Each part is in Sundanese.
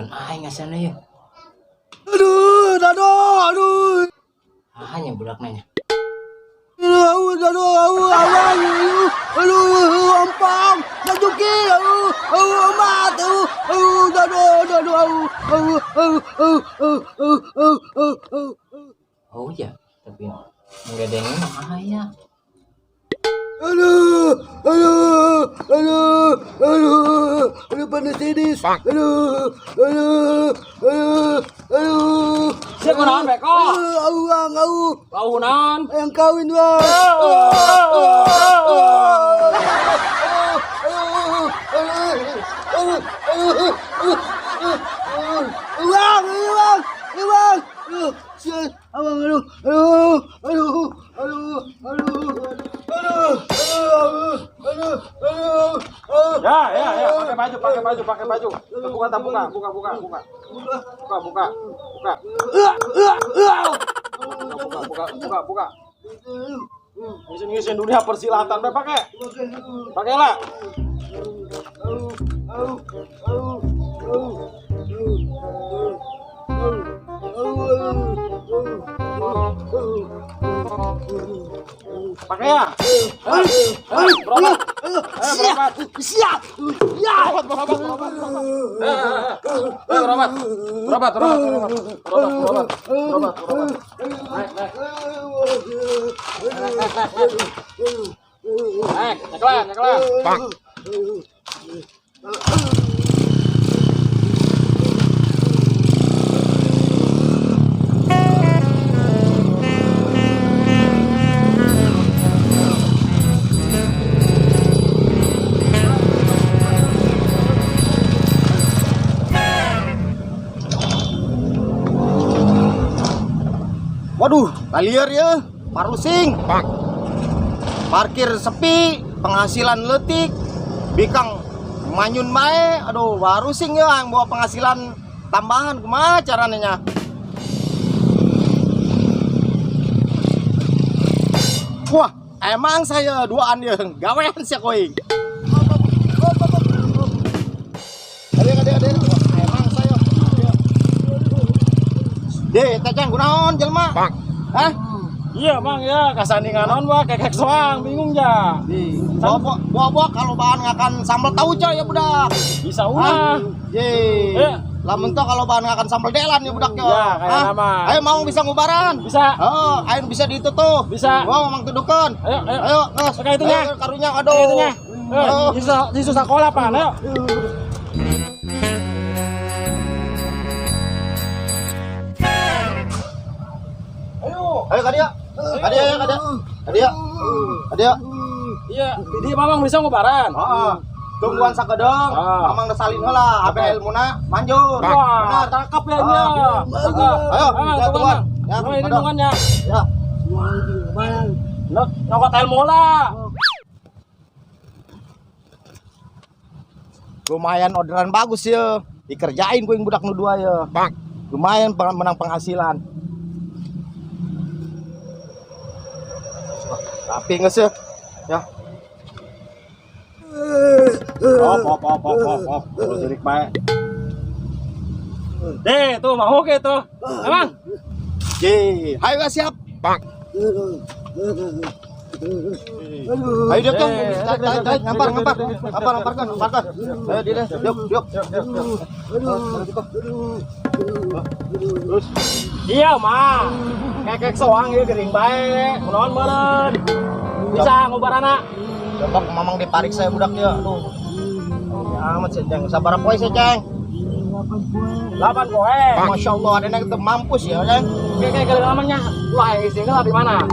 Dangukeun aing asana ya. Aduh, aduh, aduh. Ah, nya budak nanya. Aduh, aduh, aduh, aduh, aduh, ampang, Najuki, aduh, aduh, amat, aduh, aduh, aduh, aduh, aduh, aduh, aduh, aduh, aduh, aduh, aduh, aduh. Oh ya, tapi nggak mah aya. Aduh, aduh, aduh, aduh, aduh, panas ini, aduh, aduh, aduh, aduh. Sia kunaon beko? Aduh, aduh, ang, aduh, Wau naon? yang kawin bang. Bang, bang, bang. Abang, aduh, aduh, aduh, aduh, aduh, aduh, aduh, aduh, aduh, aduh. Ya, ya, ya, pakai baju, pakai baju, pakai baju. Buka, buka, buka, buka, buka. Buka, buka, buka. Buka, buka, buka, buka. Ngisin-ngisin dunia persilatan be pakai. Pakai lah. Pakai ya. Berobat. Berobat. Siap, ya. Berobat, berobat, berobat, berobat. Berobat. Berobat, berobat, berobat. Berobat, berobat. Berobat, berobat. Naik, naik. Naik, naik, naik. Naik, nyekelan, nyekelan. Bang. Waduh, lalieur ya, parusing. Parkir sepi, penghasilan leutik, bikang manyun bae, aduh warusing ya yang bawa penghasilan tambahan kumaha caranya. Wah, emang saya duaan ya, gawean sia koing. Ade, ade, ade. Wah, emang saya. Deh, teh kunaon jelema? Hah? Iya, Mang ya, kasandingan naon wah kekek soang, bingung ja. Di bawa bawa kalau bahan ngakan sambal tauco ya budak. Bisa ulah. Ye. Iya. Lamun toh kalau bahan ngakan sambal delan ya budak ya. Ya, kayak Hah? nama. Ayo mau bisa ngubaran. Bisa. Oh, ayo bisa ditu tuh. Bisa. Wah, mang tudukeun. Ayo, ayo. Ayo, nges. Oke, itunya. Ayo, karunya aduh. Ayo, itunya. Aduh. Eh, isu sekolah pan, ayo. Ayo. Ayo kadia. Kadia ya kadia. Kadia. Kadia. Iya, di Mamang bisa ngubaran. Heeh. Tungguan sakedeung, Ah. mamang geus salin heula, abe ilmuna manjur. Wah, Benar. tangkap ya dia. Ah. Tangkap. Ayo, Ah, ya, tungguan, tungguan. Mang. Ya, Oh, ini aduh. tungguannya. Ya. Lo nyokot ilmu lah. Lumayan orderan bagus ya. Dikerjain ku yang budak nu dua ya. Lumayan menang penghasilan. Tapi nges ya. Ya. Op, op, op, op, op, op. Terus jirik bae. Deh, tuh mau oke tuh. Emang? Ye, hayo siap. Ayo dek, tarik, tarik, ngampar, ngampar, ngampar, ngamparkan, ngamparkan. Ayo dia, dek, dek. Terus. Iya, mah. Kekek soang ieu gering bae. Kunaon meureun. Bisa ngubarana. Coba mamang dipariksa ya budak ya. Aduh. Ya amat sih, Ceng. Sabar poe sih, Ceng. 8 poe. Masya Allah, ada yang mampus ya, Ceng. Oke, kali namanya. Wah, ngisi lah di mana?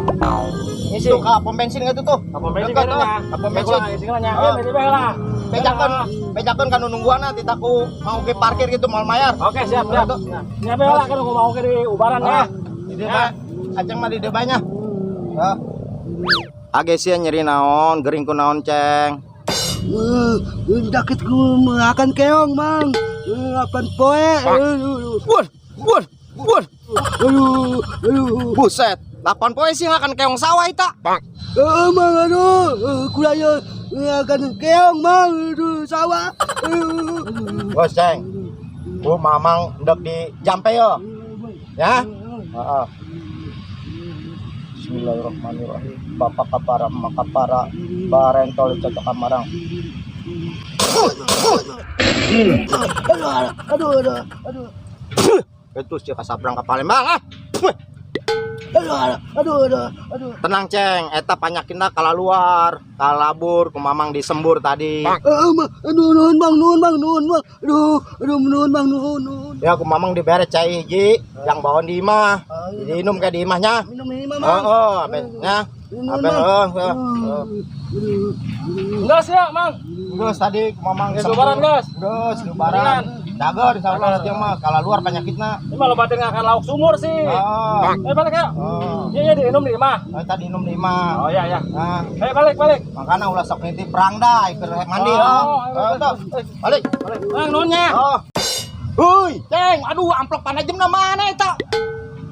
Ngisi. Tuh, ke pom bensin itu tuh. Pom bensin Dekat, kan tuh. ya. Ke pom bensin. Ngisi lah nya. Oh. Eh, beli lah. Bejakan, bejakan kan nungguan nanti taku mau ke parkir gitu mau mayar. Oke, siap, siap. Tuh. Ini apa lah kan mau ke di ubaran ya. Ah, di depan. Aceng mah di depannya. Ya. Agesia nyeri naon, gering ku naon, Ceng. Sakit ku makan keong, Mang. 8 poe. Wah, wah, wah. Aduh, aduh. Buset, 8 poe sih ngakan keong sawah eta. Mang, aduh. Kurang makan keong, Mang. Aduh, sawah. Aduh. Bos, Ceng. Ku Mamang ndek di jampe yo. Ya. Heeh. Bismillahirrahmanirrahim. Bapak kapara, emak kapara, barentol cocok kamarang. Aduh, aduh, aduh, aduh. Itu sih kasabrang ke Palembang ah. Aduh, aduh, aduh, aduh. Tenang, Ceng, eta panyakitna kalaluar, kalabur, ku Mamang disembur tadi. Aduh, nuhun Bang, nuhun Bang, nuhun Bang. Aduh, aduh, nuhun Bang, nuhun, nuhun. Ya, ku Mamang dibere cai hiji, yang bawa di imah. Diinum kayak di imahnya. Minum ini Mamang. Oh, aben ya. Nuhun, Aben, Bang. oh, oh, oh. Aduh, Gas ya, Mang. Geus tadi ku Mamang Geus lebaran, geus. Geus lebaran. Dago di salah tiang mah kalaluar penyakitna. Ini malah batin akan lauk sumur sih. Oh. Eh balik ya. Oh. Iya, iya, diinum di imah. Oh, tadi minum di imah. Oh iya, iya. Nah, Ayo balik, balik. makanya ulah sok nitip perang dah, ikut mandi Oh, oh. ayo, Oh, tuh. Balik. Balik. Mang, nuhunnya. Oh. Hui, Ceng, aduh amplop panajemna mana eta?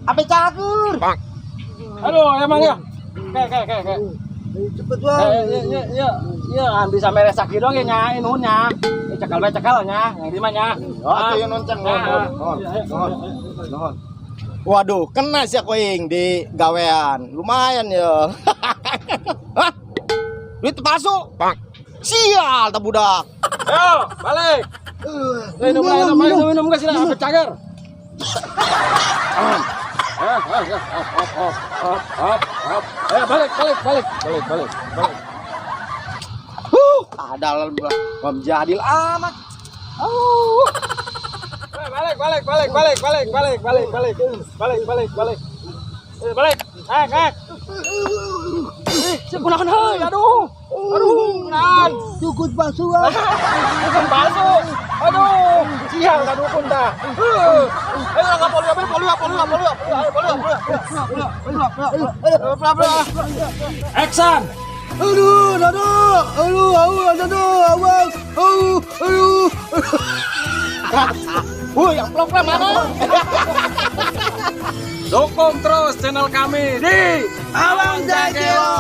Ape cager. Aduh, emang ya. Oke, oke, oke, oke. Cepet Bang. Eh, iya, iya, iya, iya, bisa mere sakit dong ya nya, nuhunnya. Eh, cekal bae cekal nya, yang di mana nya. Oh, atuh yang nuhun, Ceng. Nuhun, nuhun, nuhun, nuhun. Nuhun. Waduh, kena sih aku ing di gawean. Lumayan ya. Hah? Duit palsu. Sial tak budak. Ayo, balik. Eh, minum, minum, minum, minum, minum, sila, apa cagar? Ah, ah, ah, hop, hop, hop, hop, hop. Eh, balik, balik, balik, balik, balik, balik. Huh, ada menjadil amat. Eh, balik, balik, balik, balik, balik, balik, balik, balik, balik, balik, balik. Eh, balik. Naik, naik. Eh, si kunaon heuy, aduh. Aduh, kunaon. Dukun palsu Bang. Dukun palsu. Aduh, sial ka dukun tah. Heuh. Ayo ka poli, poli, poli, poli, poli, poli, poli. Action. Aduh, aduh, aduh, aduh, aduh, abang, aduh, aduh. Wuh, amplopnya mana? Dukung terus channel kami di Abang Jagelo.